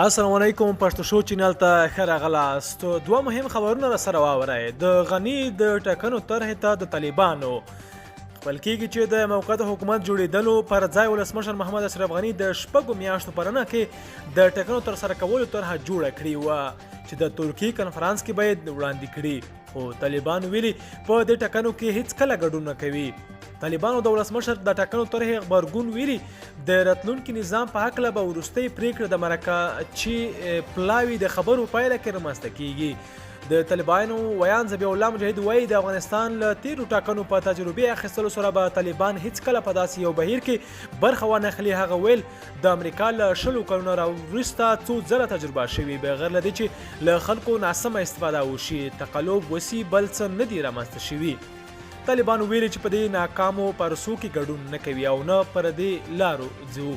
السلام علیکم پښتو شو چینل ته ښه راغلاست. دوه مهم خبرونه را سره واورئ. د غني د ټاکنو طرحې ته د طالبانو خپل کېږي چې د موقت حکومت جوړېدلو پر ځای ولسمشر محمد اشرف غني د شپږو میاشتو په رڼا کې د ټاکنو ترسره کولو طرحه جوړه کړې وه چې د ترکیې کنفرانس کې به یې وړاندې کړي، خو طالبانو ویلي په دې ټاکنو کې هیڅ کله ګډون نه کوي. طالبانو د ولسمشر د ټاکنو طرحې غبرګون ویلي د راتلونکي نظام په هکله به وروستۍ پریکړه د مرکه چې پلاوي د خبرو پایله کې رامنځته کیږي. د طالبانو ویاند ذبیح الله مجاهد وایي د افغانستان له تیرو ټاکنو په تجربې اخیستلو سره به طالبان هیڅ کله په داسې یو بهیر کې برخه وانخلي. هغه ویل د امریکا له شلو کلونو را وروسته څو ځله تجربه شوي، بغیر له دې چې له خلکو ناسمه استفاده وشي، تقلب وسي، بل څه نه دي رامنځته شوي. طالبانو ویلي چې په دې ناکامو پرسو کې ګډون نه کوي او نه پر دې لارو ځو.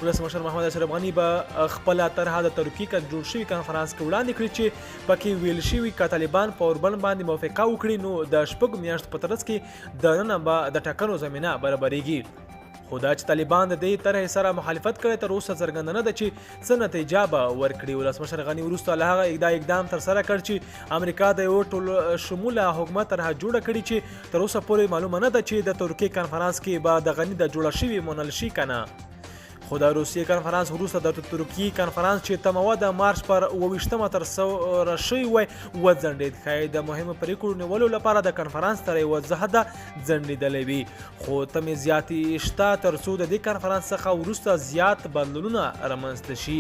ولسمشر محمد اشرف غني به خپله طرحه د ترکیې کې جوړ شوي کانفرانس کې وړاندې کړي چې پکې ویل شوي که طالبان په اوربند باندې موافقه وکړي نو د شپږو میاشتو په ترڅ کې دننه به د ټاکنو زمینه برابریږي. خو دا چې طالبان د دې طرحې سره مخالفت کړی تر اوسه څرګنده نه ده چې څه نتیجه به ورکړي. ولسمشر غني وروسته له هغه دا اقدام ترسره کړ چې امریکا د یو ټول شموله حکومت طرحه جوړه کړې چې تر اوسه پورې معلومه نه ده چې د ترکیې کانفرانس کې به د غني د جوړه شوي منل شي که نه. خو د روسیې کانفرانس وروسته د ترکیې کانفرانس چې تمه وه د مارچ پر 27مه ترسره شوی وای وځنډېد. ښایي د مهمو پرېکړو نیولو لپاره د کانفرانس تر یوه حده ځنډېدلی وي، خو تمې زیاتې شته ترڅو د دې کانفرانس څخه وروسته زیات بدلونونه رامنځته شي.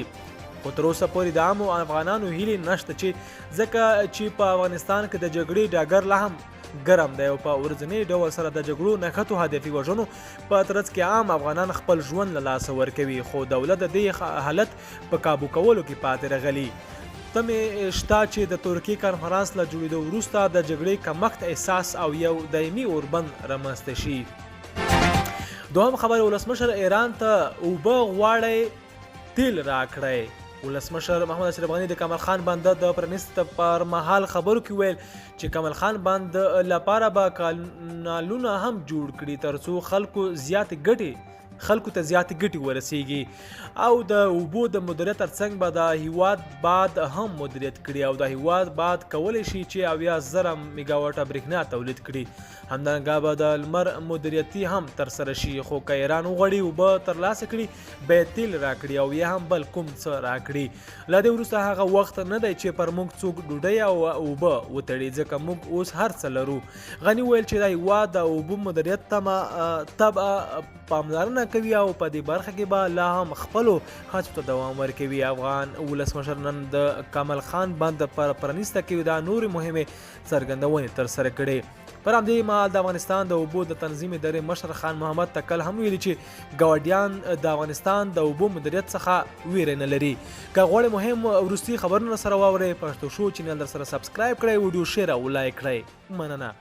خو تر اوسه پورې د عامو افغانانو هیلې نشته چې ځکه چې په افغانستان کې د جګړې ډګر لا هم ګرم دی او په ورځني ډول سره د جګړو، نښتو، هدفي وژنو په ترڅ کې عام افغانان خپل ژوند له لاسه ورکوي، خو دولت د دې حالت په کابو کولو کې پاتې رغلي. تمې شته چې د ترکیې کانفرانس له جوړېدو وروسته د جګړې کمښت احساس او یو دایمي اوربند رامنځته شي. دوهم خبر، ولسمشر ایران ته اوبه غواړی تیل راکړی. ولسمشر محمد اشرف غني د کمال خان بند د پرانیست پر مهال خبرو کې ویل چې کمال خان بند لپاره به کانالونه هم جوړ کړي ترڅو خلکو زیاتې ګټې خلکو ته زیاتې ګټې ورسیږي او د اوبو د مدیریت ترڅنګ به د هیواد باد هم مدیریت کړي او د هیواد باد کولی شي چې 70,000 میګاواټه برېښنا تولید کړي. همدارنګه به د لمر مدیریتي هم ترسره شي، خو که ایران وغواړي اوبه ترلاسه کړي باید تیل راکړي او یا هم بل کوم څه راکړي. له دې وروسته هغه وخت نه دی چې پر موږ څوک ډوډۍ او اوبه وتړي، ځکه موږ اوس هر څه لرو. غني وویل چې د هیواد د اوبو مدیریت ته به پاملرنه کوي او په دې برخه کې به لا هم خپلو هڅو ته دوام ورکوي. افغان ولسمشر نن د کمال خان بند پر پرانیسته کې دا نورې مهمې څرګندونې ترسره کړې. پر همدې مهال د افغانستان د اوبو د تنظیم ادارې مشر خان محمد تکل هم ویلي چې ګاونډیان د افغانستان د اوبو مدیریت څخه ویره نه لري. که غواړئ مهم وروستي خبرونه سره واورئ، پښتو شو چینل در سره سبسکرایب کړئ، ویډیو شیر او لایک کړئ. مننه.